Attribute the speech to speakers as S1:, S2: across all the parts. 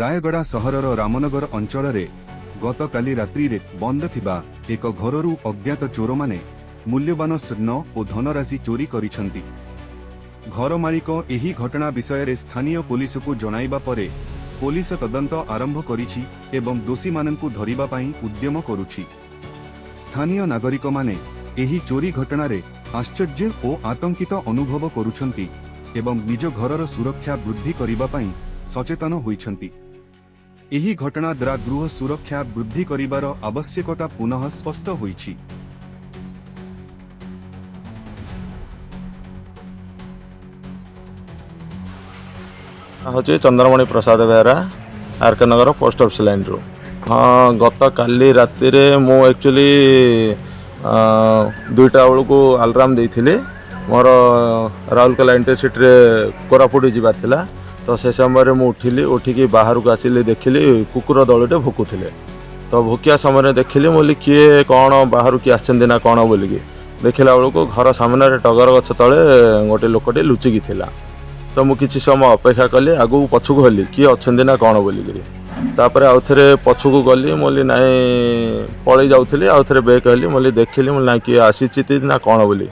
S1: ରାୟଗଡ଼ା ସହରର ରାମନଗର ଅଞ୍ଚଳରେ ଗତକାଲି ରାତ୍ରିରେ ବନ୍ଦ ଥିବା ଏକ ଘରରୁ ଅଜ୍ଞାତ ଚୋରମାନେ ମୂଲ୍ୟବାନ ସ୍ୱର୍ଣ୍ଣ ଓ ଧନରାଶି ଚୋରି କରିଛନ୍ତି। ଘର ମାଲିକ ଏହି ଘଟଣା ବିଷୟରେ ସ୍ଥାନୀୟ ପୋଲିସକୁ ଜଣାଇବା ପରେ ପୋଲିସ ତଦନ୍ତ ଆରମ୍ଭ କରିଛି ଏବଂ ଦୋଷୀମାନଙ୍କୁ ଧରିବା ପାଇଁ ଉଦ୍ୟମ କରୁଛି। ସ୍ଥାନୀୟ ନାଗରିକମାନେ ଏହି ଚୋରି ଘଟଣାରେ ଆଶ୍ଚର୍ଯ୍ୟ ଓ ଆତଙ୍କିତ ଅନୁଭବ କରୁଛନ୍ତି ଏବଂ ନିଜ ଘରର ସୁରକ୍ଷା ବୃଦ୍ଧି କରିବା ପାଇଁ ସଚେତନ ହୋଇଛନ୍ତି। ଏହି ଘଟଣା ଦ୍ୱାରା ଗୃହ ସୁରକ୍ଷା ବୃଦ୍ଧି କରିବାର ଆବଶ୍ୟକତା ପୁନଃ ସ୍ପଷ୍ଟ ହୋଇଛି।
S2: ହେଉଛି ଚନ୍ଦ୍ରମଣି ପ୍ରସାଦ ବେହେରା, ଆର୍ କେ ନଗର ପୋଷ୍ଟ ଅଫିସ୍ ଲାଇନ୍ରୁ। ହଁ, ଗତକାଲି ରାତିରେ ମୁଁ ଆକ୍ଚୁଆଲି 2ଟା ବେଳକୁ ଆଲାର୍ମ ଦେଇଥିଲି। ମୋର ରାଉରକେଲା ଇଣ୍ଟରସିଟିରେ କୋରାପୁଟ ଯିବାର ଥିଲା। ତ ସେ ସମୟରେ ମୁଁ ଉଠିଲି, ଉଠିକି ବାହାରକୁ ଆସିଲି, ଦେଖିଲି କୁକୁର ଦଳଟେ ଭୁକୁଥିଲେ। ତ ଭୁକିବା ସମୟରେ ଦେଖିଲି, ମୁଁ କହିଲି କିଏ କ'ଣ, ବାହାରୁ କିଏ ଆସିଛନ୍ତି ନା କ'ଣ ବୋଲିକି। ଦେଖିଲା ବେଳକୁ ଘର ସାମ୍ନାରେ ଟଗର ଗଛ ତଳେ ଗୋଟେ ଲୋକଟେ ଲୁଚିକି ଥିଲା। ତ ମୁଁ କିଛି ସମୟ ଅପେକ୍ଷା କଲି, ଆଗକୁ ପଛକୁ ହେଲି, କିଏ ଅଛନ୍ତି ନା କ'ଣ ବୋଲିକିରି। ତାପରେ ଆଉ ଥରେ ପଛକୁ ଗଲି, ମୁଁ କହିଲି ନାଇଁ, ପଳେଇ ଯାଉଥିଲି, ଆଉ ଥରେ ବେକ୍ ହେଲି। ମୁଁ କହିଲି ଦେଖିଲି, ମୁଁ ନାଇଁ କିଏ ଆସିଛି ନା କ'ଣ ବୋଲି।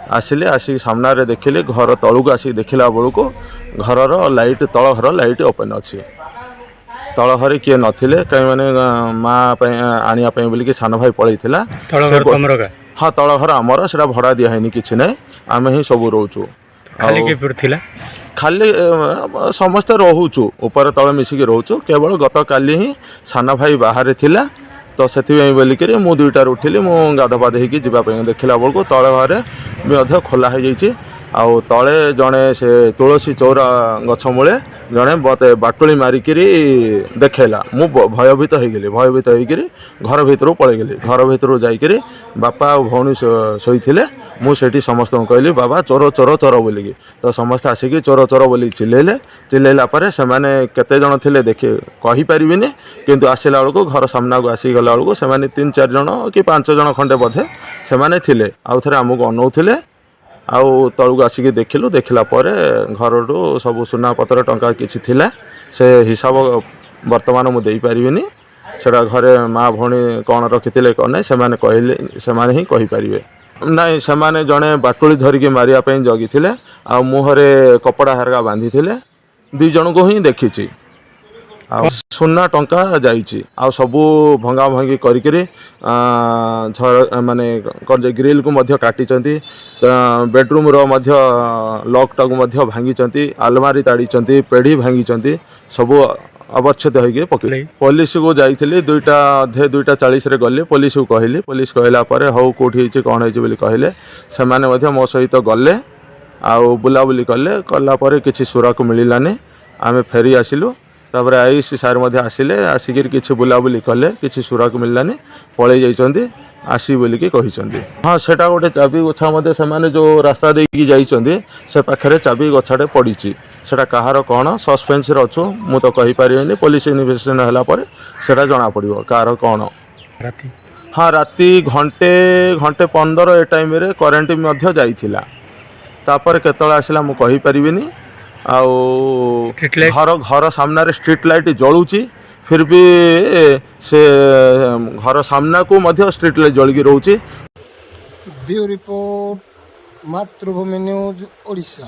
S2: ଆସିଲି, ଆସିକି ସାମ୍ନାରେ ଦେଖିଲି, ଘର ତଳକୁ ଆସିକି ଦେଖିଲା ବେଳକୁ ଘରର ଲାଇଟ୍, ତଳ ଘର ଲାଇଟ୍ ଓପେନ୍ ଅଛି। ତଳ ଘରେ କିଏ ନଥିଲେ, କାହିଁ ମାନେ ମା ପାଇଁ ଆଣିବା ପାଇଁ ବୋଲିକି ସାନ ଭାଇ ପଳେଇଥିଲା।
S3: ତଳ ଘର ତମର କା?
S2: ହଁ, ତଳ ଘର ଆମର, ସେଇଟା ଭଡ଼ା ଦିଆ ହେଇନି, କିଛି ନାହିଁ, ଆମେ ହିଁ ସବୁ ରହୁଛୁ।
S3: ଖାଲି କିପରି ଥିଲା?
S2: ଖାଲି ସମସ୍ତେ ରହୁଛୁ, ଉପରେ ତଳେ ମିଶିକି ରହୁଛୁ। କେବଳ ଗତକାଲି ହିଁ ସାନ ଭାଇ ବାହାରେ ଥିଲା। ତ ସେଥିପାଇଁ ବୋଲିକିରି ମୁଁ 2ଟାରୁ ଉଠିଲି, ମୁଁ ଗାଧ ପାଧ ହେଇକି ଯିବା ପାଇଁ ଦେଖିଲା ବେଳକୁ ତଳ ଘରେ ବି ମଧ୍ୟ ଖୋଲା ହେଇଯାଇଛି। ଆଉ ତଳେ ଜଣେ ସେ ତୁଳସୀ ଚଉରା ଗଛ ମୂଳେ ଜଣେ ମୋତେ ବାଟୁଳି ମାରିକିରି ଦେଖେଇଲା। ମୁଁ ଭୟଭୀତ ହେଇଗଲି। ଭୟଭୀତ ହେଇକିରି ଘର ଭିତରକୁ ପଳେଇଗଲି। ଘର ଭିତରକୁ ଯାଇକିରି ବାପା ଆଉ ଭଉଣୀ ଶୋଇଥିଲେ। ମୁଁ ସେଇଠି ସମସ୍ତଙ୍କୁ କହିଲି, ବାବା ଚୋର ଚୋର ଚୋର ବୋଲିକି। ତ ସମସ୍ତେ ଆସିକି ଚୋର ଚୋର ବୋଲି ଚିଲେଇଲେ। ଚିଲେଇଲା ପରେ ସେମାନେ କେତେ ଜଣ ଥିଲେ ଦେଖି କହିପାରିବିନି, କିନ୍ତୁ ଆସିଲା ବେଳକୁ ଘର ସାମ୍ନାକୁ ଆସିଗଲା ବେଳକୁ ସେମାନେ 3 4 ଜଣ କି 5 ଜଣ ଖଣ୍ଡେ ବୋଧେ ସେମାନେ ଥିଲେ। ଆଉ ଥରେ ଆମକୁ ଅନଉଥିଲେ। ଆଉ ତଳକୁ ଆସିକି ଦେଖିଲୁ। ଦେଖିଲା ପରେ ଘରଠୁ ସବୁ ସୁନା ପତ୍ର ଟଙ୍କା କିଛି ଥିଲା, ସେ ହିସାବ ବର୍ତ୍ତମାନ ମୁଁ ଦେଇପାରିବିନି। ସେଇଟା ଘରେ ମା ଭଉଣୀ କ'ଣ ରଖିଥିଲେ କ'ଣ ନାହିଁ, ସେମାନେ କହିଲେ, ସେମାନେ ହିଁ କହିପାରିବେ। ନାଇଁ, ସେମାନେ ଜଣେ ବାଟୁଳି ଧରିକି ମାରିବା ପାଇଁ ଜଗିଥିଲେ ଆଉ ମୁହଁରେ କପଡ଼ା ହେରକା ବାନ୍ଧିଥିଲେ। 2 ଜଣଙ୍କୁ ହିଁ ଦେଖିଛି। ଆଉ ସୁନା ଟଙ୍କା ଯାଇଛି, ଆଉ ସବୁ ଭଙ୍ଗା ଭଙ୍ଗି କରିକିରି ମାନେ କ'ଣ ଯେ ଗ୍ରିଲ୍କୁ ମଧ୍ୟ କାଟିଛନ୍ତି, ବେଡ଼ରୁମ୍ର ମଧ୍ୟ ଲକ୍ଟାକୁ ମଧ୍ୟ ଭାଙ୍ଗିଛନ୍ତି, ଆଲମାରି ତାଡ଼ିଛନ୍ତି, ପେଢ଼ି ଭାଙ୍ଗିଛନ୍ତି, ସବୁ ଅବଚ୍ଛେଦ ହେଇକି ପକେଇ। ପୋଲିସକୁ ଯାଇଥିଲି 2ଟା ଅଧେ, 2ଟା 40ରେ ଗଲି, ପୋଲିସକୁ କହିଲି। ପୋଲିସ କହିଲା ପରେ ହଉ କେଉଁଠି ହେଇଛି କ'ଣ ହେଇଛି ବୋଲି କହିଲେ। ସେମାନେ ମଧ୍ୟ ମୋ ସହିତ ଗଲେ ଆଉ ବୁଲାବୁଲି କଲେ। କଲା ପରେ କିଛି ସୁରାକ ମିଳିଲାନି, ଆମେ ଫେରି ଆସିଲୁ। ତାପରେ I C sir ମଧ୍ୟ ଆସିଲେ, ଆସିକିରି କିଛି ବୁଲାବୁଲି କଲେ, କିଛି ସୁରାକ ମିଳିଲାନି, ପଳେଇ ଯାଇଛନ୍ତି, ଆସିବି ବୋଲିକି କହିଛନ୍ତି। ହଁ, ସେଇଟା ଗୋଟେ ଚାବି ଗୋଛା ମଧ୍ୟ ସେମାନେ ଯେଉଁ ରାସ୍ତା ଦେଇକି ଯାଇଛନ୍ତି ସେ ପାଖରେ ଚାବି ଗୋଛାଟେ ପଡ଼ିଛି। ସେଇଟା କାହାର କ'ଣ ସସ୍ପେନ୍ସରେ ଅଛୁ, ମୁଁ ତ କହିପାରିବିନି। ପୋଲିସ ଇନଭେଷ୍ଟିଗେସନ୍ ହେଲା ପରେ ସେଇଟା ଜଣାପଡ଼ିବ କାହାର କ'ଣ।
S3: ରାତି?
S2: ହଁ, ରାତି ଘଣ୍ଟେ, ଘଣ୍ଟେ 15 ଏ ଟାଇମ୍ରେ କରେଣ୍ଟ ମଧ୍ୟ ଯାଇଥିଲା। ତାପରେ କେତେବେଳେ ଆସିଲା ମୁଁ କହିପାରିବିନି। ଆଉ ଘର ସାମ୍ନାରେ ଷ୍ଟ୍ରିଟ୍ ଲାଇଟ୍ ଜଳୁଛି, ଫିର୍ ବି ସେ ଘର ସାମ୍ନାକୁ ମଧ୍ୟ ଷ୍ଟ୍ରିଟ୍ ଲାଇଟ୍ ଜଳିକି ରହୁଛି।
S4: Bureau report, Matrubhumi news Odisha.